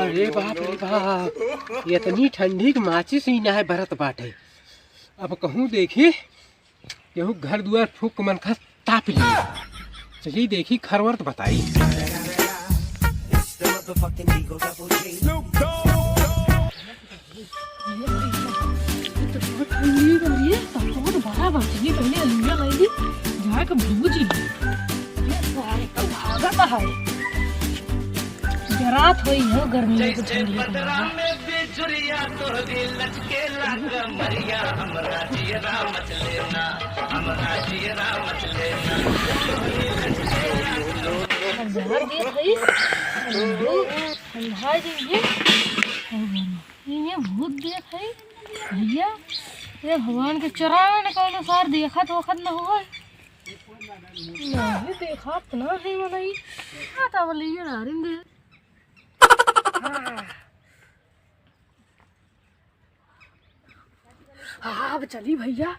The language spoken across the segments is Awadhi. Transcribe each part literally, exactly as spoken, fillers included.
अरे बाप रे बाप, इतनी ठंडी के माचिस ही नाहीं बरत बाटे। अब कहूँ देखी, केहू घर दुआर फूँक के मन खा ताप ली। चली देखी खरवर त बताई। ये तो बहुत ठंडी हो रही है, तब तो बहुत बड़ा बात है। ये पहले अलुइया लाई ली, जाए के भूज ली। ये सारे तो भागत है। जरात होई हो गर्मी में तो ठंडी के मारे। अब जहर देत हई, ठंडा जाइए। ये भूत देत हई भैया, ये भगवान के चरावे न कौनो सार देखत वखत न होए। नहीं देखत ना है मनई। आ तब ले ये डारिन दे। हाँ, अब चली भैया।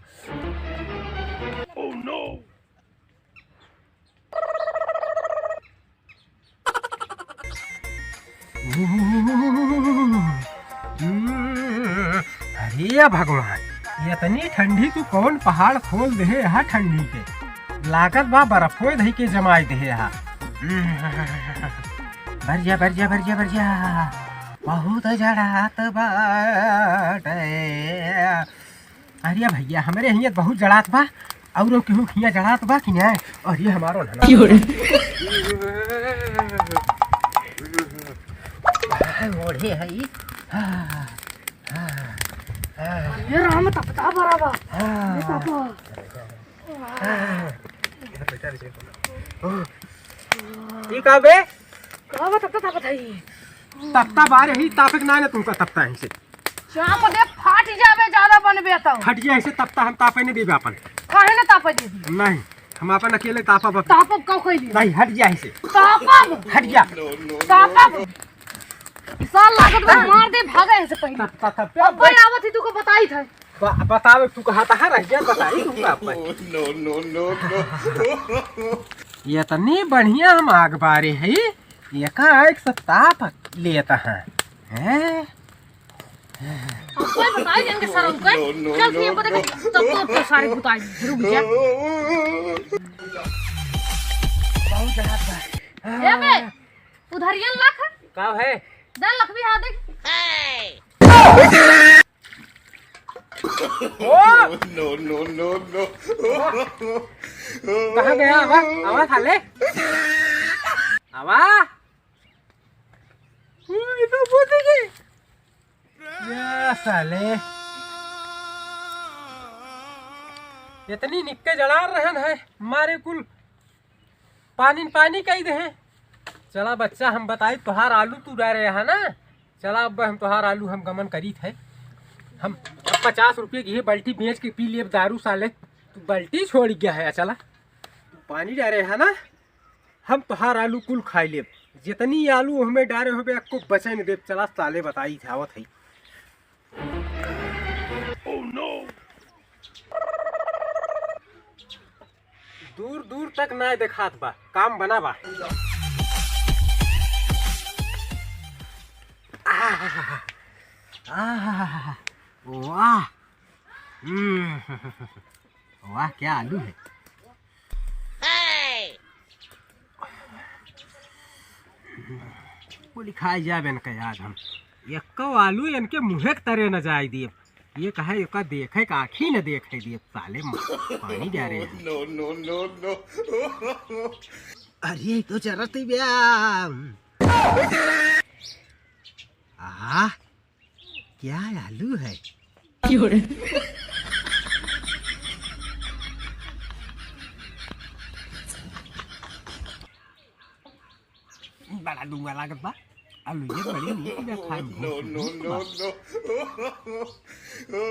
अरे भगवान, इतनी ठंडी तू कौन पहाड़ खोल देहे यहाँ ठंडी के? लागत बा बर्फोए धई के जमाई देहे यहाँ। बढ़िया, बढ़िया, बढ़िया, बढ़िया। बहुत जड़ात बाटे। अरे भैया, हमरे हियाँ बहुत जड़ात बा, और केहू हियाँ जड़ात बा कि नहीं? अरे हमारो ना। क्यों रे? ओढ़े है ई। हाँ, हाँ, हाँ। ये राम तपता बराबर। हाँ। ये तपता। हाँ। ई का बे? का बा तपता तपत है ई? तपता बारे ही, तापे के ना, ना तुमका तपता है इसे। चाप दे, फाट जावे, ज्यादा बनबे तो। हट जा, ऐसे तपता हम तापे नहीं देबे अपन। काहे ना तापे देबे? नहीं, हम अपन अकेले तापब। तापब का कोई नहीं। नहीं, हट जा ऐसे। तापब। हट जा। तापब। साल लागत बा, मार दे, भागे ऐसे पहले। तपता, तपता। अब भाई आवत ही तुको बताई था। ब-, बतावे तू कहा था, रह गया, बताई तू का अपन। इतनी बढ़िया हम आग बारे है, एका एक से ताप लेता है। हैं? अब कोई बताई इनके शर्म के। चल, फिर पता कि तब तो, तो सारे बताई, रुक जा। बहुत जगह बा। ए बे, उधरियन लख। का है? दे लख भी, हाँ, देख। ओ! No, no, no, no। कहाँ गया? आवा, आवा साले। आवा। ओ, ये तो बहुत ही ये साले। इतनी निक्के जड़ा रहन है, मारे कुल पानी न पानी कही देहे। चला बच्चा, हम बताई, तोहार आलू तू डारे है ना? चला अब हम तोहार आलू हम गमन करीत है। हम पचास रुपये की ये बाल्टी बेच के पी लेब दारू साले। तू बाल्टी छोड़ गया है, चला। तू पानी डारे है ना? हम तोहार आलू कुल खाई लेब। जितनी आलू हमें डारे होबे, अक्को बचे न देब। चला साले बताई आवत है। दूर दूर तक ना देखात बा, काम बना बा। आहा, आहा, वाह, हम्म, वाह, क्या आलू है। कुल खाई जाबे इनका याद हम। एक्को आलू इनके मुँहे के तरे न जाए दिए। ये कहे एका देखे का आँखी न देखे दिए साले म-, पानी जा रहे हैं। No, no, no, no। अरे तो जरत ही बया। आहा, क्या आलू है? क्यों रे? बड़ा लुआ लागत बा। आलू ये बड़ी नीक बा, खाए में बहुत नीक बा। No, no, no। No।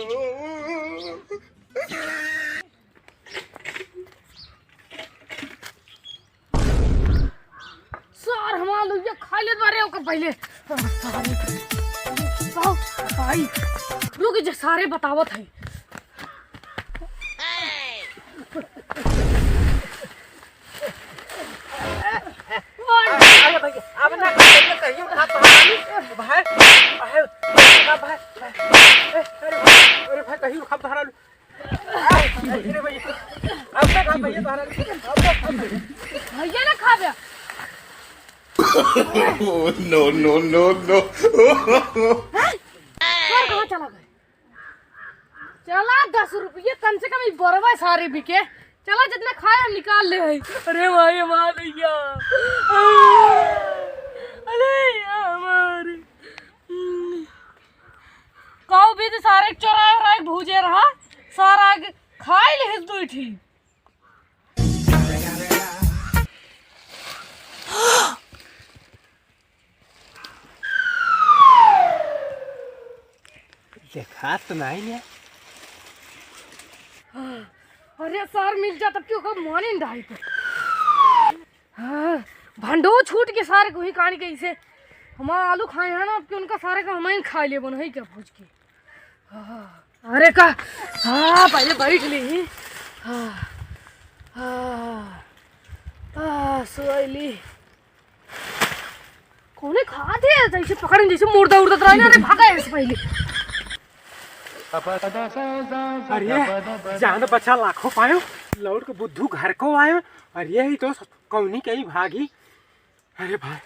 अरे ओकर पहिले। भाई, रुक जा, सारे बतावत है। अरे भाई, अब ना कहियो, कहियो ना तो भाई, भाई, भाई, भाई, भाई, अरे भाई, अरे भाई, कहियो खा तो हरा लू। अरे भाई, अब ना खा भैया तो हरा लू। भैया ना खाबे। Oh, no, no, no, no। हैं? सर कहाँ चला गए? चला, दस रुपये कम से कम ई बोरवा सारे बिके। चला, जितना खाए हम निकाल ले हई। अरे भाई, हमार भैया। अरे यार, हमार। कऊ भी तो सारे चोराए ओराए भूजे रहा, सारा खाए ले हिस दुई ठी। देखात तो नहीं ने। अरे सर, मिल जा तब क्यों का मानिन डाई पे। हाँ, भंडो छूट के सारे को ही कान के इसे। हमारा आलू खाए हैं ना, अब कि उनका सारे का हम ही खा लेबो नहीं क्या भूज के। हाँ, अरे का, हाँ, पहिले बैठ ली। हाँ, हाँ, हाँ, सोई ली। कौने खात है? जैसे पकड़न, जैसे मुर्दा उर्दा तो रहने, अरे भागा ऐसे पहिले। अरे, जान बचा लाखों पायो, लौट के बुद्धू घर को आयो। अरे, यही तो कौनी कहीं भागी। अरे भाई,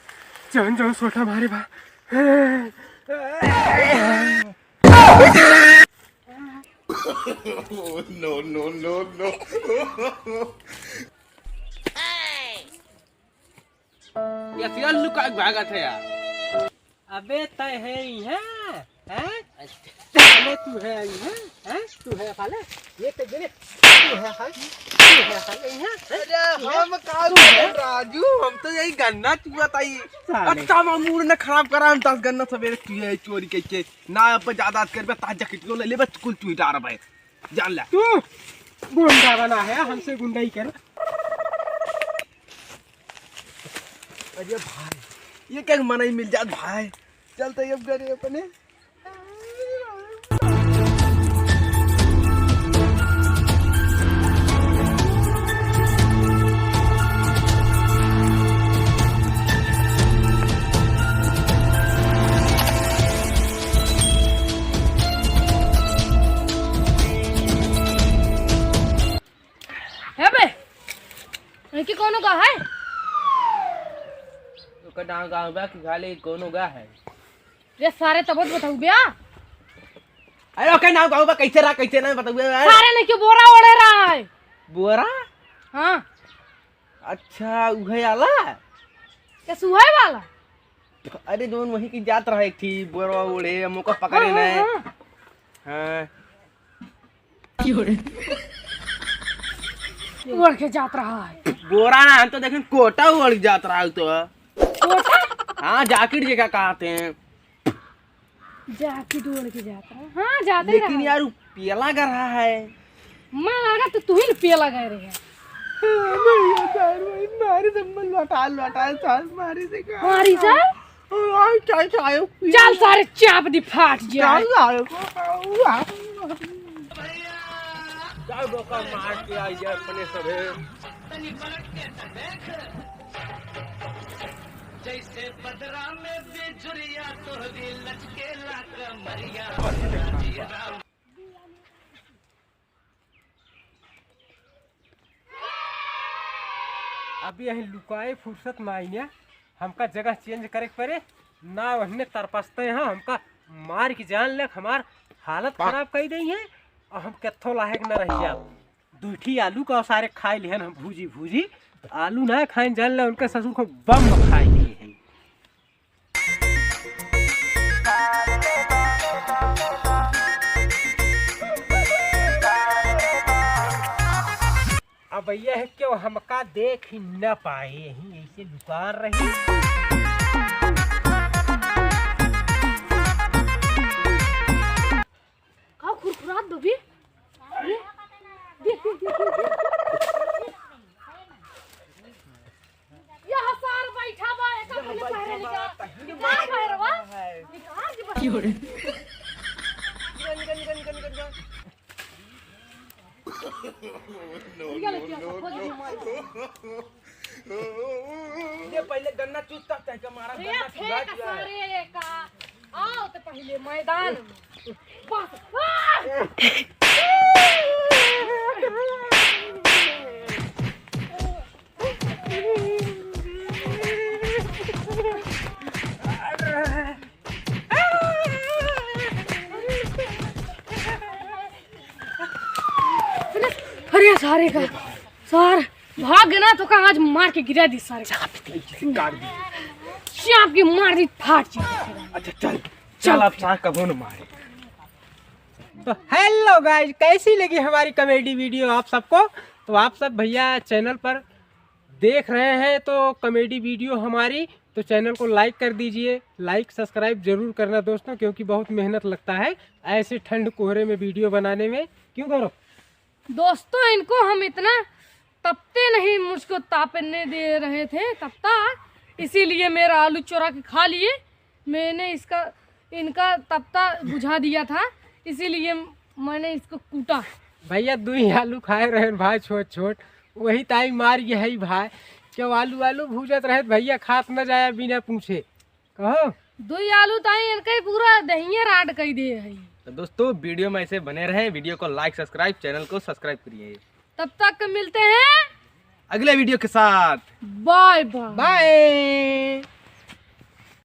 जान जाओ सोटा मारे भाई। No, no, no, no। ये सियार लुका के भागत है यार। अबे तय है ही है, हैं? साले तू है ही है, हैं? तू है साले, ये तो गिरे, तू है साले, तू है साले, ही है, हैं? अरे तू है, हम का तू है। राजू, हम तो यही गन्ना चुआ ताई। साले। अच्छा, हम मूड न खराब करा, हम दस गन्ना सवेरे चुए चोरी करके, ना अब ज्यादा करबे, ताजा किटियो ले लेबे, कुल चुई डारबे। जान ले। तू गुंडा बना है, हमसे गुंडाई कर। अरे भाई, ये क्या मनई मिल जात भाई। चलते अब घरे अपने। है बे? इनकी कौनो गा है? ओकर नाम गाँव बा कि खाली कौनो गा है? रे सारे तब तो बताऊ बे। अरे ओकर नाम गाँव बा, कैसे रहा, कैसे ना बताऊ बे? सारे ने क्यों बोरा ओढ़े रहा है? बोरा? हाँ। अच्छा, उहे आला? कैसे उहे वाला? अरे, जौन वहीं की जात रहा एक ठी, बोरवा ओढ़े, हम ओका पकड़े हाँ, नहीं। हाँ, हाँ। हाँ। ओढ़ के जात रहा है। बोरा ना, हम तो देखें कोटा ओढ़ के जात रहा है तो। कोटा? हाँ, जाकिर जी का कहते हैं। जाकिर ओढ़ के जात रहा है। हाँ, जाते लेकिन रहा। यार, वो पियला गा रहा है। मैं लगा तो तू ही न पियला गा रहे है। भैया, सार भाई, मारी से मन लौटा, लौटा, सार मारी से का? मारी से? और चाय, चाय पिया। चल सारे चाप दी फाट जाए। चल सारे को। चल बोका मार के आई जाए अपने सभे। जैसे बदरा में बिजुरिया तोहरी लचके ला कमरिया। अभी यही लुकाए फुर्सत में आई ने, हमका जगह change करे के पड़े, ना वहने तरपसते हैं, हमका मार के जान ले, हमार हालत खराब कर दी है और हम केथो लायक न रह जाब। दुई ठी आलू का सारे खाए लिहन हम भूजी भूजी, आलू ना खाए जान ले, उनके ससुर को बम खाए लिए हैं। अब यह क्यों हमका देख ही न पाए, यहीं ऐसे लुकार रही। का खुरखुरात बबी? ये देख, देख, देख, देख, देख। यह सार बैठा बा, एका यह पहले बैठा पहले बा, निकाल। निकल, निकल, निकल, निकल, निकल। निकल, निकल, खोज के मार। ये पहले गन्ना चूस, तब तय के मारा, अरे गन्ना फेंक चुरा दिया है। सारे का। आओ तो पहले मैदान में। बस। आ! अरे सारे का, सार भाग गए ना तो का आज मार के गिरा दी सारे। चाप की मार दी, फाट जी। अच्छा चल, चल अब सार कबो न मारे। तो हेलो गाइस, कैसी लगी हमारी कॉमेडी वीडियो आप सबको? तो आप सब भैया चैनल पर देख रहे हैं तो कॉमेडी वीडियो हमारी, तो चैनल को लाइक कर दीजिए, लाइक सब्सक्राइब जरूर करना दोस्तों, क्योंकि बहुत मेहनत लगता है ऐसे ठंड कोहरे में वीडियो बनाने में। क्यों गौरव? दोस्तों, इनको हम इतना तपते नहीं, मुझको तापने दे रहे थे तपता, इसीलिए मेरा आलू चोरा के खा लिए। मैंने इसका, इनका तपता बुझा दिया था, इसीलिए मैंने इसको कूटा। भैया, दुई आलू खाए रहे भाई, छोट छोट, वही ताई मार गया है भाई। क्यों आलू आलू भूजत रहे भैया, खात न जाया बिना पूछे। कहो। दुई आलू ताई इनका ही पूरा दहिये राड कर दे है। तो दोस्तों, वीडियो में ऐसे बने रहें, वीडियो को लाइक, सब्सक्राइब, चैनल को सब्सक्राइब करिए। तब तक मिलते हैं अगले वीडियो के साथ। Bye bye. बाय।